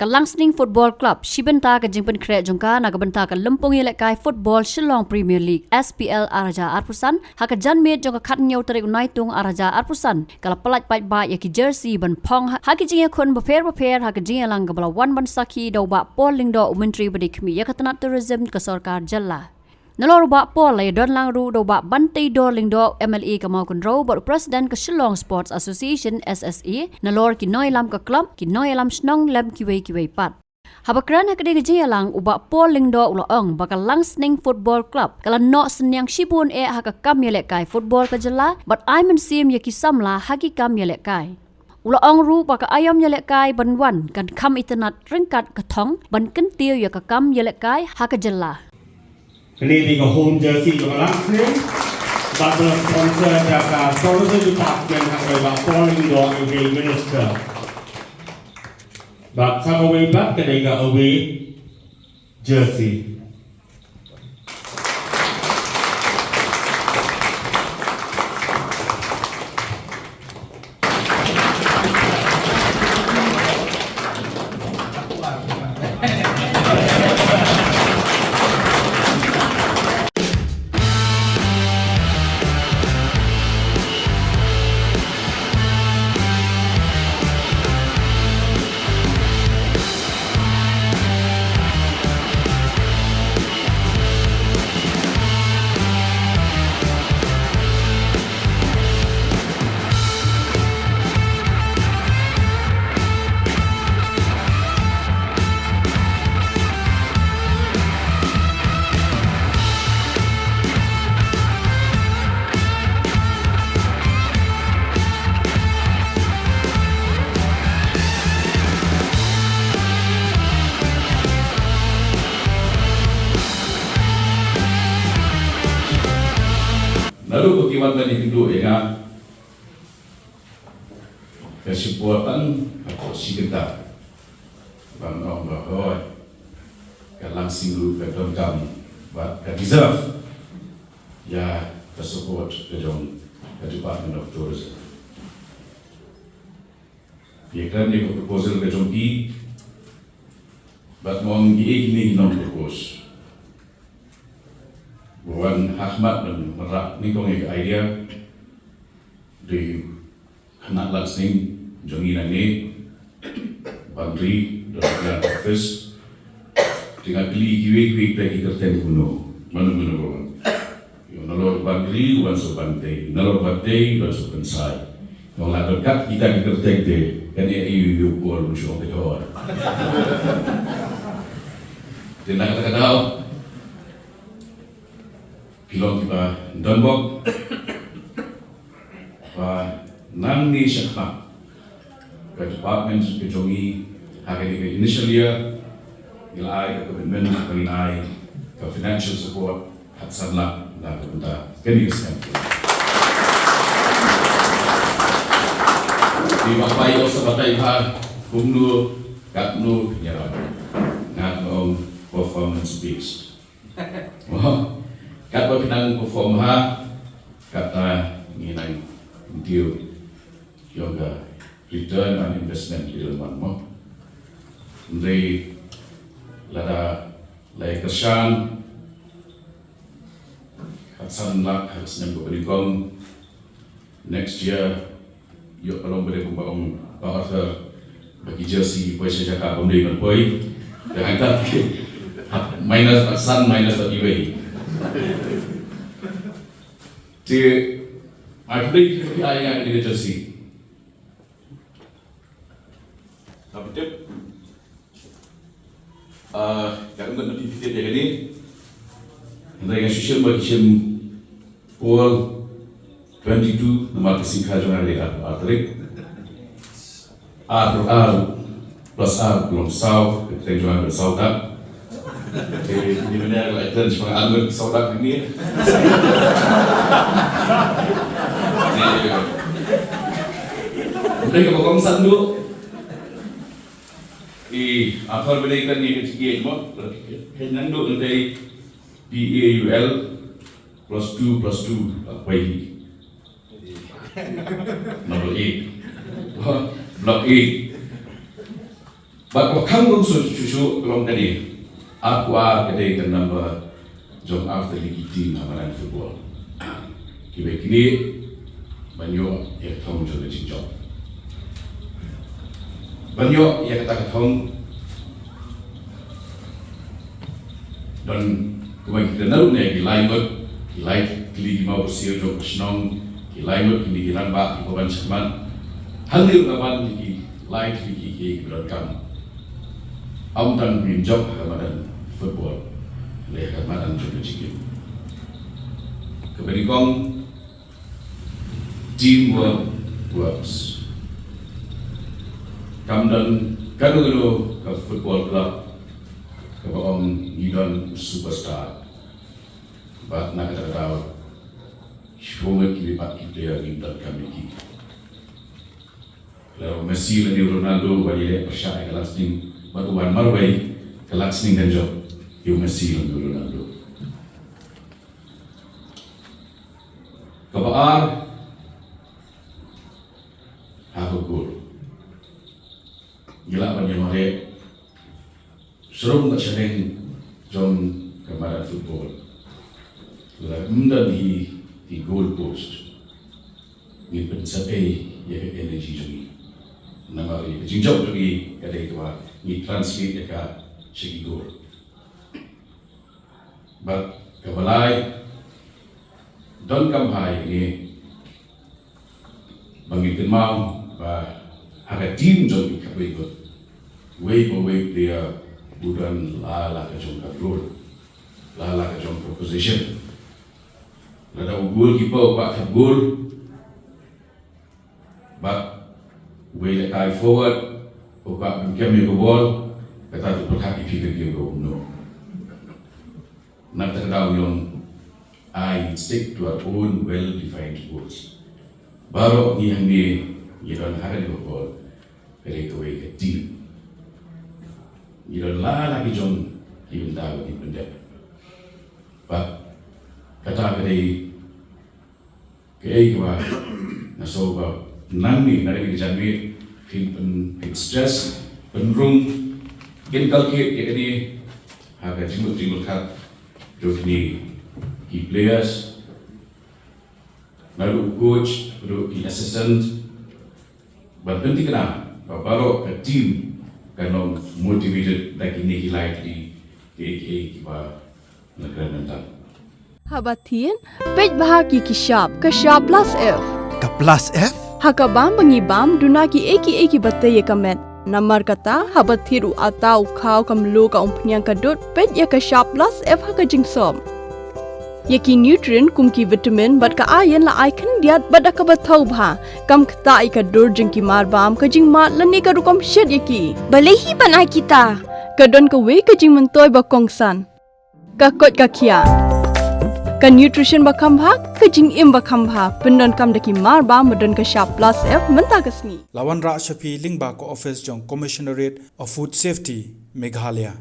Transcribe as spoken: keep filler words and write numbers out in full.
Ka Langsning Football Club, shi bynta ka jingpynkhreh jong ka na ka bynta ka lympung ïalehkai football Shillong Premier League, S P L ar hajar arphew san, ha ka janmiet jong ka khathynñiew tarik u Naitung ar hajar arphew san, ka la pyllait paidbah ïa ki jersey ban phong ha, ha ki jingïakhun bapher bapher, ha ka jingïalang kaba la wan ban sakhi da u Bah Paul Lyngdoh, u Myntri ba dei khmih ïa ka tnat tourism ka sorkar jylla. Nalor u Bah Paul la ïadon lang ruh da u Bah Banteidor Lyngdoh, M L A ka Mawkynrew, bad u President ka Shillong Sports Association, S S A, nalor ki nongïalam ka club, ki nongïalam shnong lem kiwei kiwei pat. Haba kren ha katei ka jingïalang, u Bah Paul Lyngdoh u la ong ba ka Langsning Football Club ka la noh synñiang shibun eh ha ka kam ïalehkai football ka jylla, bad ai mynsiem ïa ki samla ha ki kam ïalehkai. U la ong ruh ba ka aïom ïalehkai ban wan kan kham itynnad ryngkat ka thong ban kyntiew ïa ka kam ïalehkai ha ka jylla. Kane dei ka home jersey jong ka Langsning. Bad ka la sponsor da ka Tourism Department ha kaba ïa Bah Paul Lyngdoh, u dei Minister. Bad sa kawei pat ka dei ka away jersey. Naduh ba ki wan ban ïakynduh ïa nga, ka shipor tang hapoh shi kynta ban ong ba hooid, ka Langsning ruh ka donkam bad ka deserve ïa ka support ka jong ka Department of Tourism. Ïa kane ka proposal ka jong ki, bad mong ki, eh, kine ki nong propose. Ba wan ha khmat ban wanrah nyngkong ïa ka idea, dei khynnah Langsning jong ngi nangne, ban ri da ka office. Te nga kylli kiwei kiwei pat ki kyrteng kumno, mano mano ba wan. Ïa, nalor ban ri wan sa u Bantei, nalor Bantei wan sa u Kynsai. Nga la don kat kita ki kyrteng te, kan ïa ïa ïa u Paul un shu ong ka jor. Te na kata ka daw, ki long kiba don bok ba nangne shakhmat ka department ka jong ngi ha kane ka initial year ngi la ai ka commitment ba ngin ai ka financial support khatsan lak na ka bynta kane ka snem. Ki ba pai ïoh sa batai bha kumno katno phin ïarap. Nga ong performance based. Mo, katba phi nang perform bha, kata ngi nang kyntiew ïa ka return on investment ki don man mo. Hynrei lada la ïa kyrshan khatsan lak ha ka snem kaba nyngkong, next year, ïoh ka long ba dei kumba ong Bah Arthur, ba ki jersey ki poi sha jaka bym dei ban poi. Te hangta te minus dot san, minus dot iwei. Te ai phi dei ki ai nga ka dei ka jersey. Ka phi tip. Ah, ka ym ngat na phi phi tip ïa kane. Hynrei nga shu shim ba ki shim Paul twenty-two namar ka sngewkha jong nga ka dei ar, ar tarik. Ar, ar plus ar ka long saw, ka kyrteng jong nga ka long Sawdak. Te ni mynne ka la kren sha nga ar ngut Sawdak ni. Hynrei kaba kongsan duh. I, a, formulate ni ka jingeh mo, ka nang duh nang dei P A U L plus two plus two, la poi. Number eight. Block eight. Bad kaba kham rung shuh shuh ka long kane, arphew ar ka dei ka number jong artylli ki team ha madan football. Kiba kine ban ïoh ïa ka thong jong ka jingjop. Ban ïoh ïa kata ka thong, don kumba ngi kren naduh ne, ki lai ngut, ki lai tylli ki mawbyrsiew jong ka shnong, ki lai ngut kine ki rangbah kiba wan shakhmat. Hangne ruh la wan ki lai tylli ki, ki, kiba donkam. Ym tang ngin jop ha ka madan football, leh ha ka madan jong ka jingim. Kaba nyngkong, teamwork works. Kam don kano kano ka football club kaba ong ngi don u superstar, bad na kata ka daw shuwa ki, bad ki player ngim donkam ïa ki. Lada u Messi lane u Ronaldo u wan ïaleh pyrshah ïa ka langsning bad u wan marwei, ka langsning kan jop ïa u Messi lane u Ronaldo. Kaba ar, ha ka goal. Ngi lah ban ïa mareh sharum bad shaneng jong ka madan football. Lada ym don hi ki goal post, ngin pynsep ei ïa ka energy jong ngi? Namar ïa ka jingjop jong ngi ka dei kaba ngi translate ïa ka sha ki goal. Bad kaba lai, donkam bha ïa ngi ba ngin kynmaw ba ha ka team jong ki khatwei ngut, wei pa wei player u don la la ka jong ka role, la la ka jong ka position. Lada u goalkeeper u kwah thap goal, bad uwei lehkai forward u kwah ban kem ïa ka ball, kata to pyrkhat ïa phi ka game ka kumno. Na kata ka daw ngi ong, ai, stick to our own well-defined goals. Baroh ngi hangne ngi don ha kane ka ball, ka dei kawei ka team. Ngi don la la ki jong ki bynta ba ngin pyndep. Bad kata ka dei kaei kaba nga sngew ba nangne, na kane ka janmiet, phin pyn, phin stress, pynrung, inculcate ïa kane ha ka jingmut jingpyrkhat jong kine ki players, naduh u coach, naduh ki assistant, ban pynthikna ba baroh ka team kan long motivated da kine ki lai tylli kiei kiei kiba nga kren mynta. Haba thied, peit bha ki, ki shap, ka shap plus F. Ka plus F? Ha ka bam ba ngi bam, duna kiei kiei kiba tei ïa ka met. Namar kata, haba thied u atta, u khaw, ka mluh, ka umphniang, ka dud, peit ïa ka shap plus F ha ka jingsop. Ïa ki nutrient kum ki vitamin bad ka iron la ai khyndiat bad da kaba thew bha. Kam ktah ïa ka dur jong ki marbam, ka jingmad lane ka rukom shet ïa ki. Balei hi ban ai kita? Ka don kawei ka jingmyntoi ba kongsan. Ka koit ka khiah. Ka nutrition ba kham bha, ka jingim ba kham bha. Pyndonkam da ki marbam ba don ka shap plus F mynta ka sngi. La wanrah sha phi lyngba ka office jong Commissionerate of Food Safety, Meghalaya.